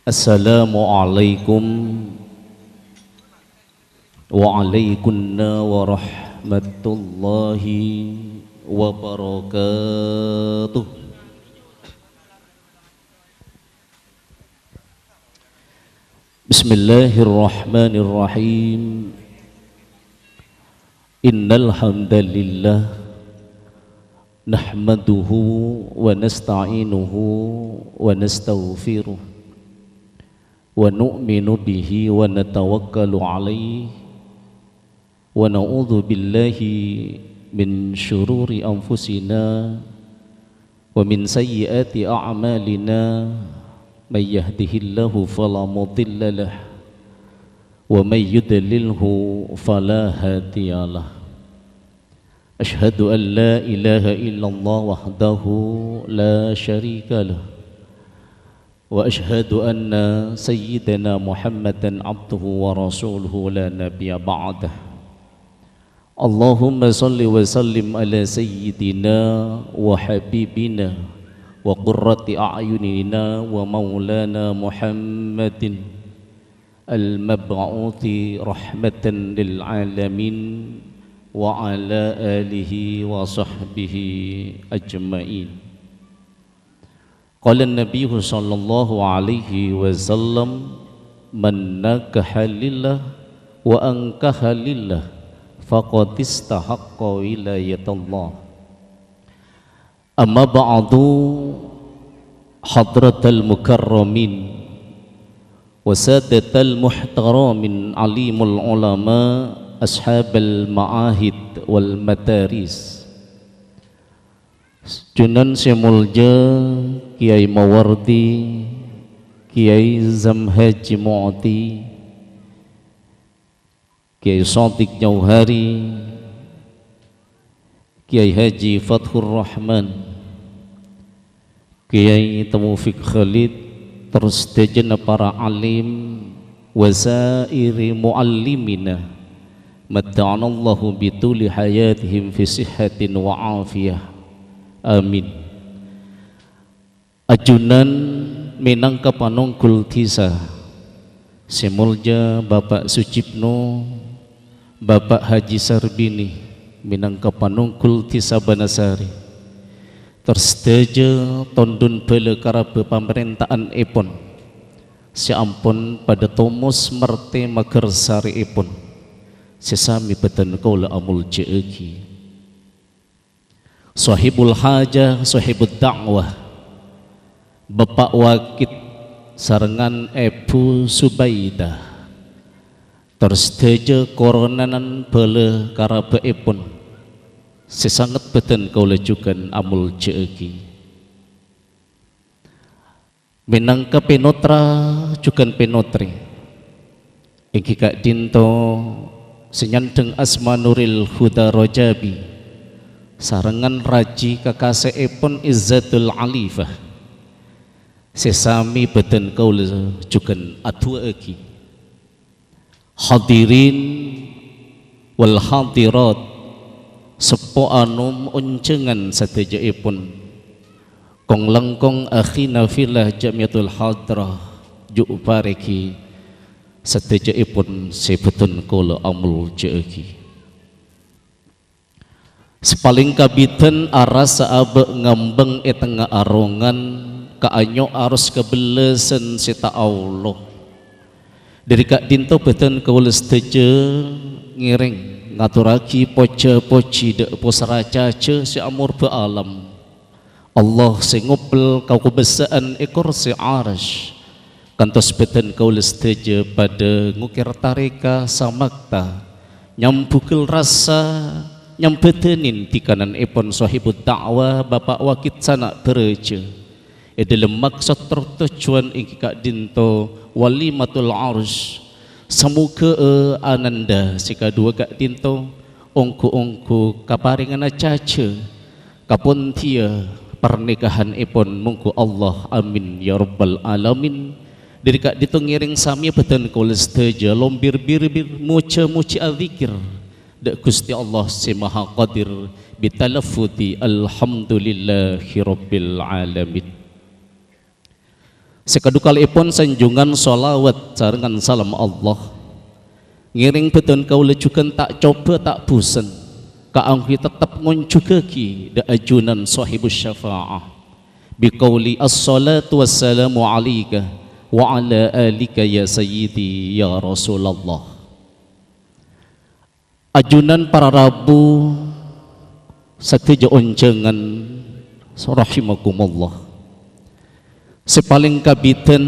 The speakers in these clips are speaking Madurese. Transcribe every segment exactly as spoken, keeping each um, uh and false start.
Assalamualaikum waalaikumsalam warahmatullahi wabarakatuh. Bismillahirrahmanirrahim. Innal hamdalillah, nahmaduhu wa nasta'inuhu wa nastaghfiruh, wa nu'minu bihi wa natawakkalu alaihi, wa na'udzu billahi min syururi anfusina wa min sayyiati a'malina. May yahdihillahu fala mudhillalah, wa may yudlilhu fala hadiyalah. Asyhadu an la ilaha illallah wahdahu la syarikalah, wa asyhadu anna sayyidana Muhammadan abduhu wa rasuluhu la nabiyya ba'dah. Allahumma shalli wa sallim ala sayyidina wa habibina wa qurrati a'yunina wa maulana Muhammadin al-mab'uthi rahmatan lil alamin wa ala alihi wa sahbihi ajma'in. Qala an-Nabiyyu sallallahu alaihi wasallam, "Man nakaha lillah wa ankaha lillah faqad istahaqqa wilayatallah." Amma ba'du, hadratal mukarramin wa sadatal muhtaramin, alimul ulama, ashabal ma'ahid wal madaris. Junan sè molja Kyai Mawardi, Kyai Zam Haji Mu'ti, Kyai Shadiq Jauhari, Kyai Haji Fathur Rahman, Kyai Taufik Khalid, terros sadhâjâna para alim, wa sairi muallimina, matta'anallahu bituli hayatihim fi sihhatin wa afiyah. Amin. Ajunan mènangka panonggul dhisa, sè molja Bapak Sujibno, Bapak Haji Sarbini, mènangka panonggul dhisa Banasari, terros sadhâjâ tondhun bhâlâ karabhâ pamarènta'annèpon, sè ampon padhâ tomos martè maghârsarèèpon, sè samè bhâdhân kaulâ amoljâ'aghi. Sohibul hajah, sohibud da'wah, Bapak Wakit sarengngan Èbhu Subaidah, terros sadhâjâ koronanan bhâlâ karabhâèpon, sè sanget bhâdhân kaulâ jhughân amoljâ'aghi. Mènangka pènotra jhughân pènotrè, èngghi ka'dinto sè nyandheng asma Nuril Huda Rojabi, sarengngan raji kakasèèpon Izzatul Alifah, sè samè bhâdhân kaulâ jhughân adu'â'aghi. Hadirin wal hadirat, seppo anom onjhângan sadhâjâèpon, kong-langkong akhina fillah Jamiatul Hadrah, ju' parèngaghi sadhâjâèpon sè bhâdhân kaulâ amoljâ'aghi. Sapalèng kabidhân arassa abâ' ngambâng è tengnga arongan, kaanyo' aros kabellasân sè ta' aolo. Dhâri ka'dinto bhâdhân kaulâ sadhâjâ ngèrèng ngatorraghi pojhâ-pojhi dhâ' Posra Cajâ sè amorbâ alam. Allah sè ngoplè kakobâsa'an è korsè Arsy, kantos bhâdhân kaulâ sadhâjâ padhâ ngokèr tarèka samakta, nyambhughâl rassa, nyambhâdhânin dhikananèpon sohibud da'wah Bapak Wakit Sana' Bârâjâ, è dhâlem maksod tor tojjhuwân èngghi ka'dinto walimatul Arsy. Samoghâ'â ananda sè kaduwâ ka'dinto ongghu-ongghu kaparèngana cajâ, kapondhiyâ parnikahanèpon, mongghu Allah, amin ya rabbal alamin. Dhâri ka'dinto ngèrèng samèya bhâdhân kaulâ sadhâjâ lombir bir-bir mojhâ-mojhi adzikir dhâ' Ghustè Allah Sè Maha Qadir, bitalaffudzi alhamdulillahi rabbil alamin. Sè kadhuwâ'èpon sanjhungan shalawat sareng salam Allah ngèrèng bhâdhân kaulâ jhughân ta' cobâ ta' bhusen kaangghuy tettep ngonjhugâghi dâ' ajunan Shahibus Syafa'ah. Biqauli, "Assalatu wassalamu alaika wa ala alika ya sayyidi ya Rasulullah." Ajunan para rabu sadhâjâ onjhângan rahimakumullah. Sè palèng kabidhân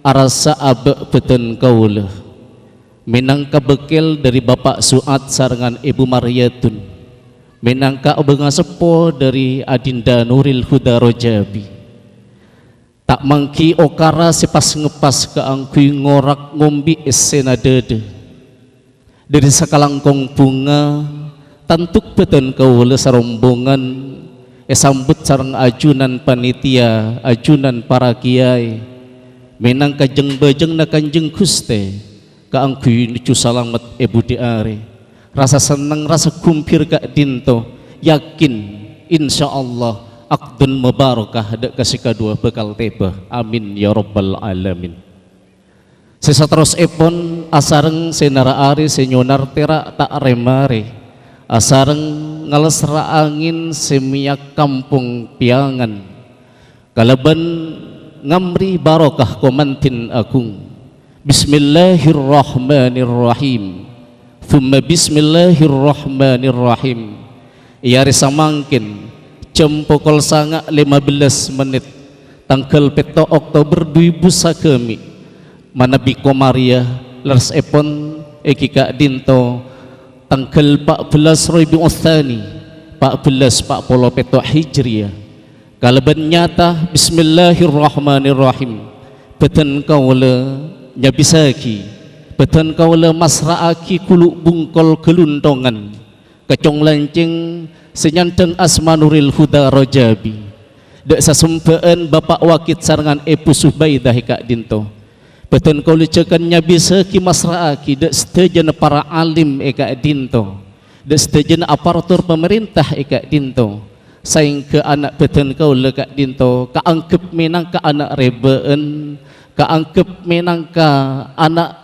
arassa abâ' bhâdhân kaulâ, mènangka bâkkèl dhâri Bapa' Su'ad sarengngan Èbhu Maryatun, mènangka bângaseppo dhâri Adinda Nuril Huda Rojabi. Ta' mangghi okara sè pas-ngeppas kaangghuy ngorak ngombi essèna dhâdhâ. Dhâri sakalangkong bhunga, tanto bhâdhân kaulâ sarombongan èsambut sareng ajunan panitia, ajunan para kèyaè, mènangka jâng-bâjângnga Kanjeng Ghustè kaangghuy nojjhu salamet è budi arè. Rassa senneng, rassa ghumbhir ka'dinto, yakin, insyaallah, aqdun mubarakah dâ' ka sè kadhuwâ bhâkal tèbâ. Amin, ya rabbal alamin. Sè saterrossèpon asareng sè nara arè sè nyonar tèra' ta' rè-marè, asareng ngalesra angèn sè mèyak kampong Piyangan, kalabân ngamri barokah komandhin agung. Bismillahirrahmanirrahim. Tsumma bismillahirrahmanirrahim. È arè samangkèn, jam pokol sanga' lèma bellâs mennit, tangghâl pètto' Oktober du èbu sagâmè', manabi komariya, lerressèpon èngghi ka'dinto, tangghâl pa' bellâs Rabiul Tsani, pa' bellâs pa' polo pètto' Hijriyah. Kalabân nyata, bismillahirrahmanirrahim, bhâdhân kaulâ nyabisaghi, bhâdhân kaulâ masra'aghi ghulu' bungkol ghâlunthongan ka cong-lancèng sè nyandhâng asma Nuril Huda Rojabi, dâ' sasembhâ'ân Bapa' Wakit sarengngan Èbhu Subaidah è ka'dinto. Bhâdhân kaulâ jhughân nyabisaghi masra'aghi dâ' sadhâjâna para alim è ka'dinto, dâ' sadhâjâna aparatur pamarènta è ka'dinto, saèngghâ ana' bhâdhân kaulâ ka'dinto kaanggep mènangka ana' rèbâ'ân, kaanggep mènangka ana'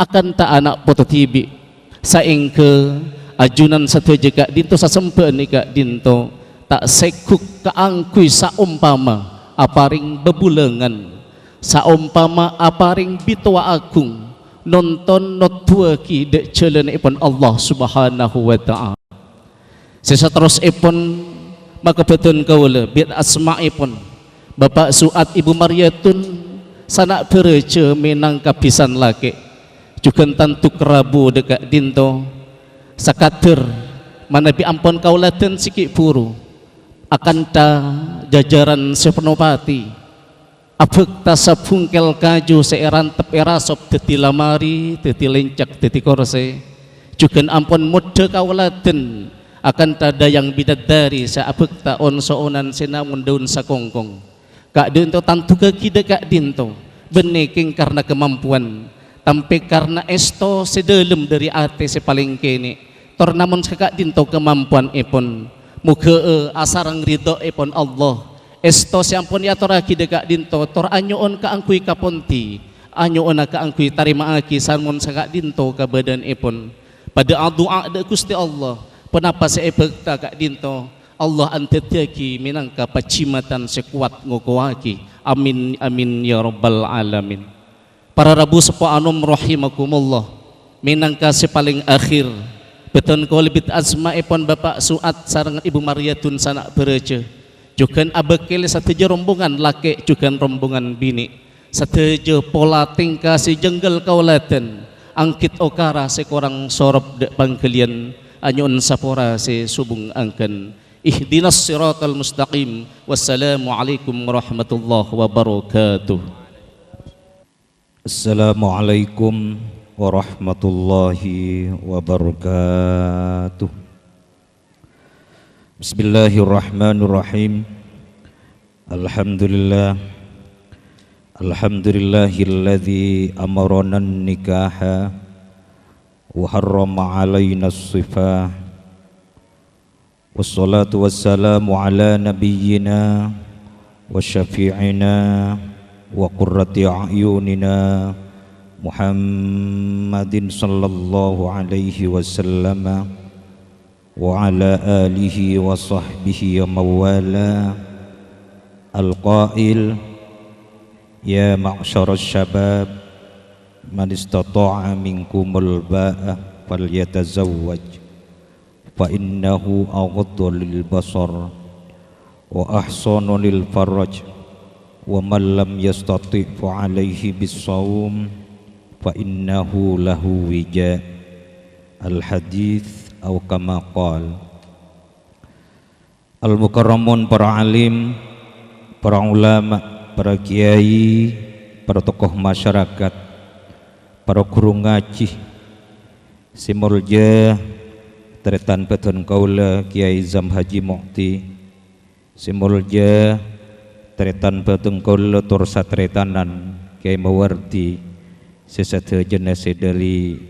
akanta ana' poto dhibi', saèngghâ ajunan sadhâjâ ka'dinto sasembhâ'ân è ka'dinto ta' sègghuk kaangghuy saompama aparèng bhâbhulângan, saompama aparèng bitowa agung nonton noddhuwâghi dâ' jhâlânnèpon Allah Subhanahu wa Ta'ala. Sè saterrossèpon, maka bhâdhân kaulâ bi' asma'èpon Bapa' Su'ad Èbhu Maryatun, sana' bârâjâ mènangka bhisan lakè', jhughân tandhuk rabu dâ' ka'dinto, sakadâr manabi ampon kaulâdhân sè ghi' bhuru, akanta jhâjhârân sè ponopati. Abhâkta sabhungkèl kaju sè èrantep èrasop dhâddhi lamari, dhâddhi lèncak, dhâddhi korsè. Jhughân ampon moddhâ kaulâdhân akanta dâyang bidadari sè abhâkta on-soonan sè namong dâun sakongkong. Ka'dinto tandhukaghi dâ' ka'dinto, bânnè kèng karna kamampowan, tampè karna èsto sè dâlem dhâri atè sè palèng kènè', tor namong saka'dinto kamampowanèpon. Moghâ'â asareng ridhoèpon Allah. Èsto sè ampon èatorraghi dâ' ka'dinto, tor anyo'on kaangghuy kaponḍi, anyo'ona kaangghuy tarèma'aghi sareng mon saka'dinto kabâdâ'ânèpon. Paḍâ adu'a dâ' Ghustè Allah, ponapa sè èbhâkta ka'dinto, Allah anḍhâddhiyâghi mènangka pajhimatan sè kowat ngokowaghi. Amin, amin, ya rabbal alamin. Para rabu seppo anom rahimakumullah, mènangka sè palèng akhir, bhâdhân kaulâ bi' asma'èpon Bapa' Su'ad sareng Èbhu Maryatun sana' bârâjâ, jhughân abâkkèlè sadhâjâ rombongan lakè' jhughân rombongan binè', sadhâjâ pola tèngka sè jhânggâl kaulâdhân, anggit okara sè korang sorop dâ' pangghâliyân, anyo'on sapora sè sobung angghân. Ihdinas siratal mustaqim. Wassalamualaikum warahmatullahi wabarakatuh. Assalamualaikum warahmatullahi wabarakatuh. Bismillahirrahmanirrahim. Alhamdulillah. Alhamdulillahilladzi amarana nikaha wa harrama alaina sifah. Wassalatu wassalamu ala nabiyyina wa syafi'ina وقرة أعيننا محمد صلى الله عليه وسلم وعلى آله وصحبه ومن والاه. القائل: يا معشر الشباب، من استطاع منكم الباءة فليتزوج، فإنه أغض للبصر وأحصن للفرج، ومن لم يستطع فعليه بالصوم، فإنه له وجاء. الحديث أو كما قال. Al-mukarramun, para alim, para ulama, para kiai, para tokoh masyarakat, para guru ngaji, sè molja tarètan bâdhân kaulâ Kiai Zam Haji Mu'ti, sè molja tarètan bâdhân kaulâ tor satarètanan Kiai Mawardi, sè sadhâjâna sè dhâri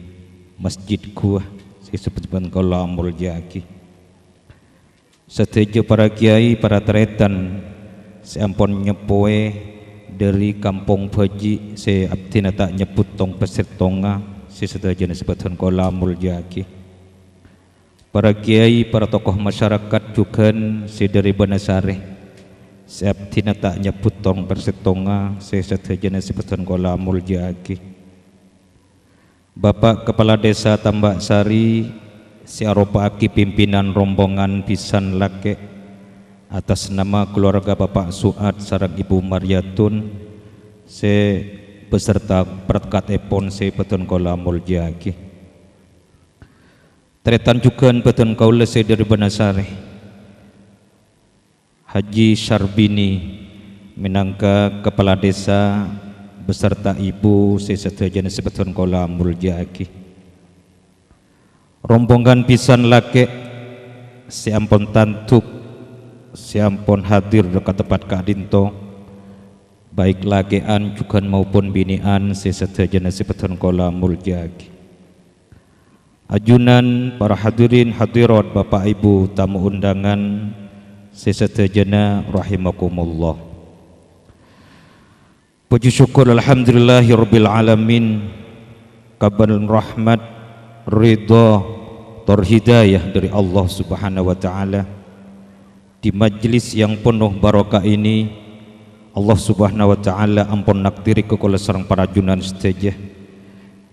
Masjid Gua, sè sampè' bâdhân kaulâ amolja'aghi. Sadhâjâ para kiai, para tarètan sè ampon nyeppowè dhâri Kampong Bhâji', sè abdhina ta' nyebbhut tong-pèssèttongnga, sè sadhâjâna sè bâdhân kaulâ amolja'aghi. Para kiai, para tokoh masyarakat jhughân sè dhâri Banasarè, sè abdhina ta' nyebbhut tong-pèssèttongnga, sè sadhâjâna sè bâdhân kaulâ amolja'aghi. Bapa' Kapala Dhisa Tambak Sari sè aropa'aghi pimpinan rombongan bhisan lakè', atas nama keluarga Bapa' Su'ad sareng Ibu Maryatun sè beserta bhârkatèpon sè bâdhân kaulâ molja'aghi. Tarètan jhughân bâdhân kaulâ sè dhâri Banasarè. Haji Syarbini mènangka kapala dhisa beserta ibu sè sadhâjâna sè bâdhân kaulâ molja'aghi. Rombongan bhisan lakè' sè ampon tandhuk, sè ampon hadir ka tempat ka'dhinto, baik lakè'an jhughân maupun binè'an sè sadhâjâna sè bâdhân kaulâ molja'aghi. Ajunan para hadirin hadirat, Bapa' Ibu tamu undangan sè sadhâjâna rahimakumullah. Puji syukur alhamdulillahirabbil alamin, kabhâr rahmat, ridha, tor hidayah dhâri Allah Subhanahu wa Ta'ala. Di majelis yang penuh barokah ini, Allah Subhanahu wa Ta'ala ampon nakdiri ka kaulâ sareng para ajunan sadhâjâ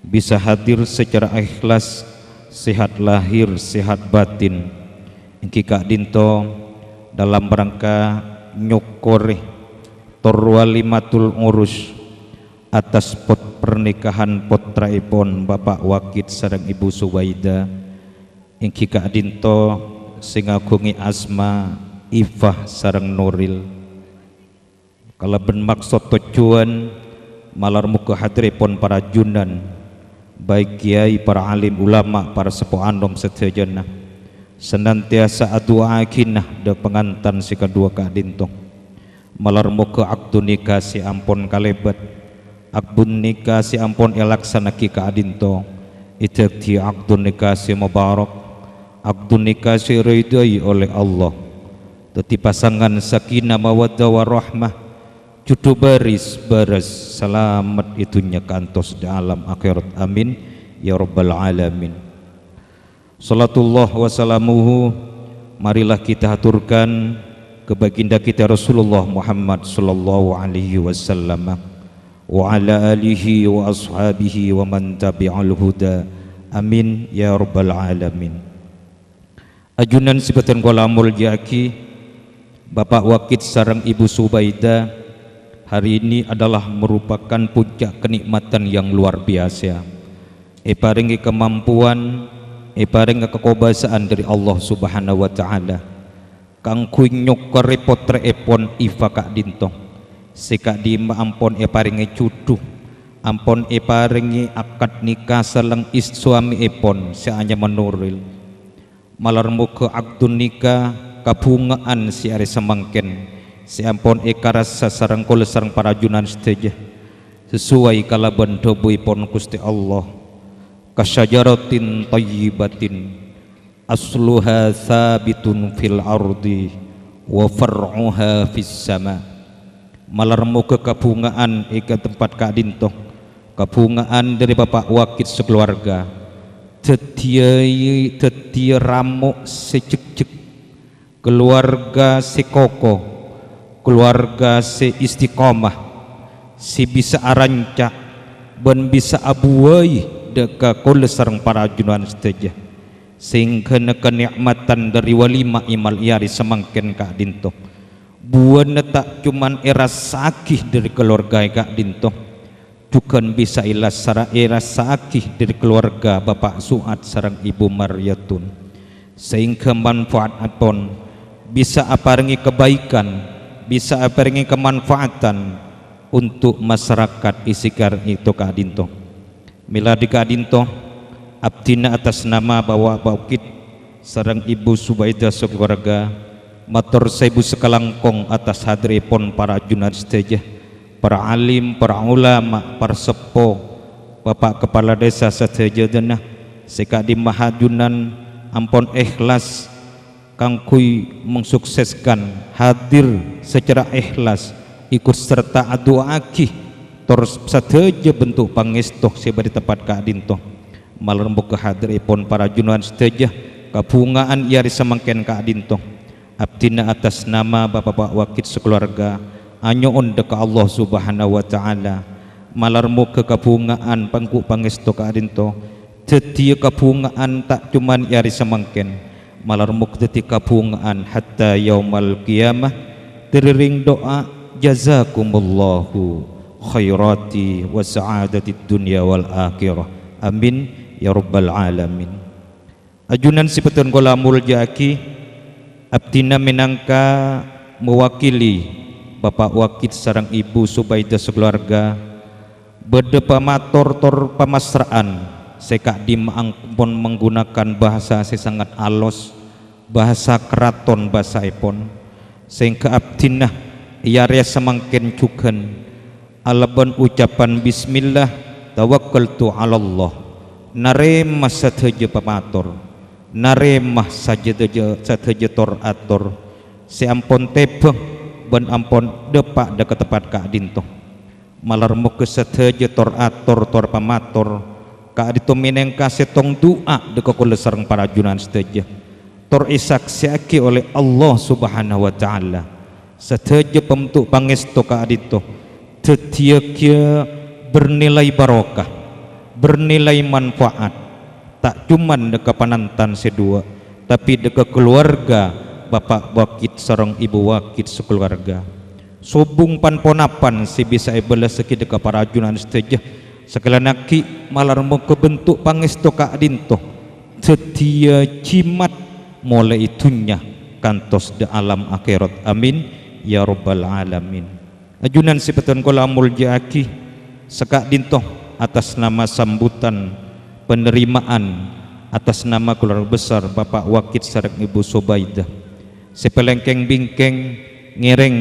bisa hadir secara ikhlas, sehat lahir, sehat batin, èngghi ka'dhinto dalam rangka nyokkorè tor walimatul urus atas pot-, pernikahan pottraèpon Bapa' Wakid sareng Ibu Subaidah, èngghi ka'dhinto sè ngaghungè asma Ifah sareng Nuril. Kalabân maksod tojjhuwân malar moghâ hadirèpon para ajunan, baik kiai, para alim, ulama, para seppo anom sadhâjâna, senantiasa adu'aaghina dhâ' pangantan sè kaduwâ ka'dhinto. Malar moghâ akdun nikah sè ampon kalèbât, akdun nikah sè ampon èlaksana'aghi ka'dhinto, èdhâddhi akdun nikah sè mobarak, akdun nikah sè èridhâi olè Allah. Dhâddhi pasangan sakinah mawaddah warahmah, jhudhu bâris, bârâs, salamet è dhunnya kantos è alam akhèrat. Amin, ya rabbal alamin. Shalatullah wa salamuhu, marilah kita haturkan ka baginda kita Rasulullah Muhammad sallallahu alaihi wasallam, wa ala alihi wa ashabihi wa man tabi'al huda. Amin, ya rabbal alamin. Ajunan sè bhâdhân kaulâ molja'aghi, Bapa' Wakid sareng Ibu Subaidah, hari ini adalah merupakan puncak kenikmatan yang luar biasa. Èparèngè kamampuan, èparèngè kakobâsa'an dhâri Allah Subhanahu wa Ta'ala kaangghuy nyokkorè pottraèpon Ifa ka'dhinto, sè ka'dimma ampon èparèngè jhudhu, ampon èparèngè akad nikah sareng is-, sowaèpon sè anyama Nuril. Malar moghâ akdun nikah kabhungaan sè arè samangkèn sè ampon èkarassa sareng kaulâ sareng para ajunan sadhâjâ, sesuai kalabân dhâbuèpon Ghustè Allah, "Kasyajaratin thayyibatin, asluha tsabitun fil ardi, wa far'uha fis sama." Malar moghâ kabhunga'an è ka-, tempat ka'dhinto, kabhunga'an dhâri Bapa' Wakit sakalowarga, dhâddhiyâ, dhâddhiyâ ramo' sè jhekjhek, kalowarga sè koko, kalowarga sè istiqomah, sè bisa aranca' bân bisa abuwâi dhâ' ka kaulâ sareng para ajunan sadhâjâ, sèngghâna kanè'matan dhâri walimah imal è arè samangkèn ka'dhinto. Buwâna ta' coma èrassa'aghi dhâri kalowarga è ka'dhinto, jhughân bisa èlassara-, èrassa'aghi dhâri kalowarga Bapa' Su'ad sareng Ibu Maryatun, saèngghâ manfaatèpon bisa aparèngè kabaikan, bisa aparèngè kamanfaatan untuk masyarakat è sekitar ka'dhinto. Mèla dhâri ka'dhinto, abdhina atas nama Bapa' Wakit sareng Ibu Subaidah sakalowarga, mator saèbu sakalangkong atas hadirèpon para ajunan sadhâjâ, para alim, para ulama, para seppo, Bapa' Kapala Dhisa sadhâjâna, sè ka'dimma ajunan ampon èhlas kaangghuy mengsukseskan hadir secara ikhlas, ikut serta adu'a'aghi tor sadhâjâ bentuk pangèsto sè bâdâ è tempat ka'dhinto. Malar moghâ hadirèpon para ajunan sadhâjâ kabhunga'an è arè samangkèn ka'dhinto. Abdhina atas nama Bapa' Wakit sakalowarga anyo'on dhâ' ka Allah Subhanahu wa Ta'ala. Malar moghâ kabhunga'an pangghu' pangèsto ka'dhinto dhâddhiyâ kabhunga'an ta' coma è arè samangkèn, malar moghâ dhâddhi kabhunga'an hatta yaumal qiyamah. Tèrèng du'a, jazakumullahu khairati wa sa'adatid dunya wal akhirah. Amin ya rabbal alamin. Ajunan sè bhâdhân kaulâ molja'aghi, abdhina mènangka mewakili Bapa' Wakit sareng Ibu Subaidah sakalowarga, bâdâ pamator tor pamasra'an sè ka'dimma ampon menggunakan bahasa sè sangat alos, bahasa karaton basaèpon, saèngghâ abdhina è arè samangkèn jhughân alabân ucapan bismillah, tawakkaltu 'alallah, narèma sadhâjâ pamator, narèma sadhâjâ, sadhâjâ tor-ator sè ampon tèbâng bân ampon dâpa' dhâ' ka tempat ka'dhinto. Malar moghâ sadhâjâ tor-ator tor pamator ka'dhinto mènangka sèttong du'a dhâ' ka kaulâ sareng para ajunan sadhâjâ, tor èsaksè'aghi olè Allah Subhanahu wa Ta'ala. Sadhâjâ pambentuk pangèsto ka'dhinto dhâddhiyâ ghiyâ bernilai barokah, bernilai manfaat, ta' coma dhâ' ka panantan sè duwâ', tapè dhâ' ka kalowarga Bapa' Wakit sareng Ibu Wakit sakalowarga. Sobung pan-ponapan sè bisa èbâlâssaghi dhâ' ka para ajunan sadhâjâ, sakalèyan aghi' malar moghâ bentuk pangèsto ka'dhinto dhâddhiyâ jimat molaè è dhunnya kantos dhâ' alam akhèrat. Amin ya rabbal alamin. Ajunan sè bhâdhân kaulâ molja'aghi, saka'dhinto atas nama sambutan penerimaan atas nama keluarga besar Bapa' Wakit sareng Ibu Subaidah. Sè palèngkèng-bingkèng ngèrèng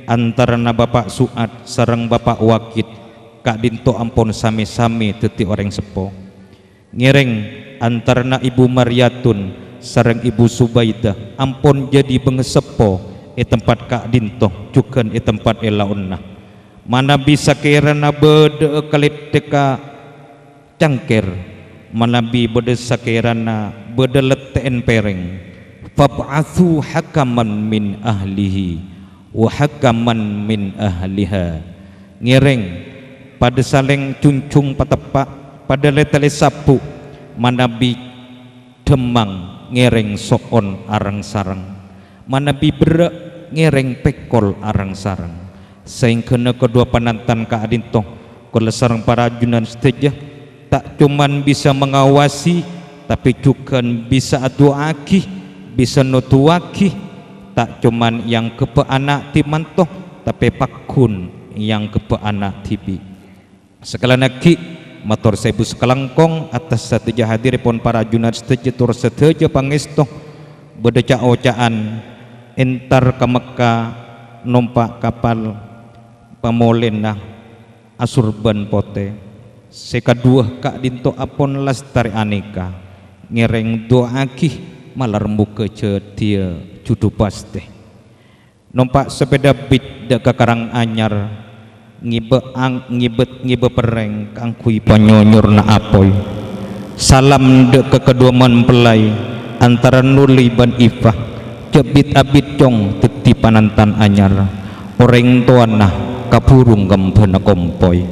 antarana Bapa' Su'ad sareng Bapa' Wakit ka'dhinto ampon samè-samè dhâddhi orèng seppo. Ngèrèng antarana Ibu Maryatun sareng Ibu Subaidah ampon jadi bângaseppo è tempat ka'dhinto jhughân è tempat è laonna. Manabi sakèrana bâdâ'â kalèthèkka cangkèr, manabi bâdâ sakèrana bâdâ lettè'èn pèrèng, "Fab'atsu hakaman min ahlihi wa hakaman min ahliha." Ngèrèng, padâ salèng junjung pateppa', padâ lè-tèlè sabbhu, manabi dhâmmang ngèrèng so'on areng-sareng, manabi berrâ' ngèrèng pèkol areng-sareng. Saèngghâna kaduwâ panantan ka'dhinto, kaulâ sareng para ajunan sadhâjâ, ta' coma bisa mengawasi, tapè jhughân bisa adu'a'aghi, bisa noduwâghi, ta' coma èanggheppa ana' dhimanto, tapè pagghun èanggheppa ana' dhibi'. Sakalèyan aghi', mator saèbu sakalangkong atas sadhâjâ hadirèpon para ajunan sadhâjâ tor sadhâjâ pangèsto. Bâdâ ca'-oca'an èntar ka Mekka nompa' kapal pamolèna Asurban Potè. Sè kaduwâ ka'dhinto ampon lastarè anèka, ngèrèng du'a'aghi malar moghâ jhâdhiyâ jhudhu pastè. Nompa' sapèda bit dâ' ka Karanganyar, ngibâ ang-, ngibâ, ngibâ perrèng kaangghuy panyonyorna apoy. Salam dâ' ka kaduwâ mempelai, antara Nuli bân Ifah, jhâ' bit-abit cong dhâddhi panantan anyar. Orèng towana kabhuru ngembhâna kompoy.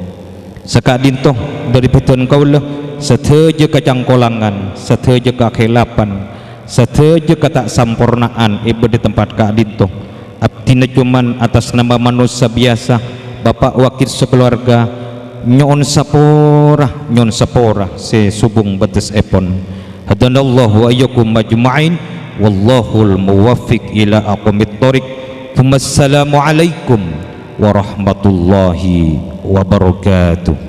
Saka'dinto dâri bhâdhân kaulâ, sadhâjâ kacangkolangan, sadhâjâ kakhèlafan, sadhâjâ kata' samporna'an è bâdâ tempat ka'dinto. Abdhina coma atas nama manossa biyasa, Bapa' Wakil sakalowarga, nyo'on sapora, nyo'on sapora sè sobung bâtessèpon. Hadanallahu wa iyyakum ajma'in, wallahul muwaffiq ila aqwamit thoriq. Tsumma assalamualaikum warahmatullahi wabarakatuh.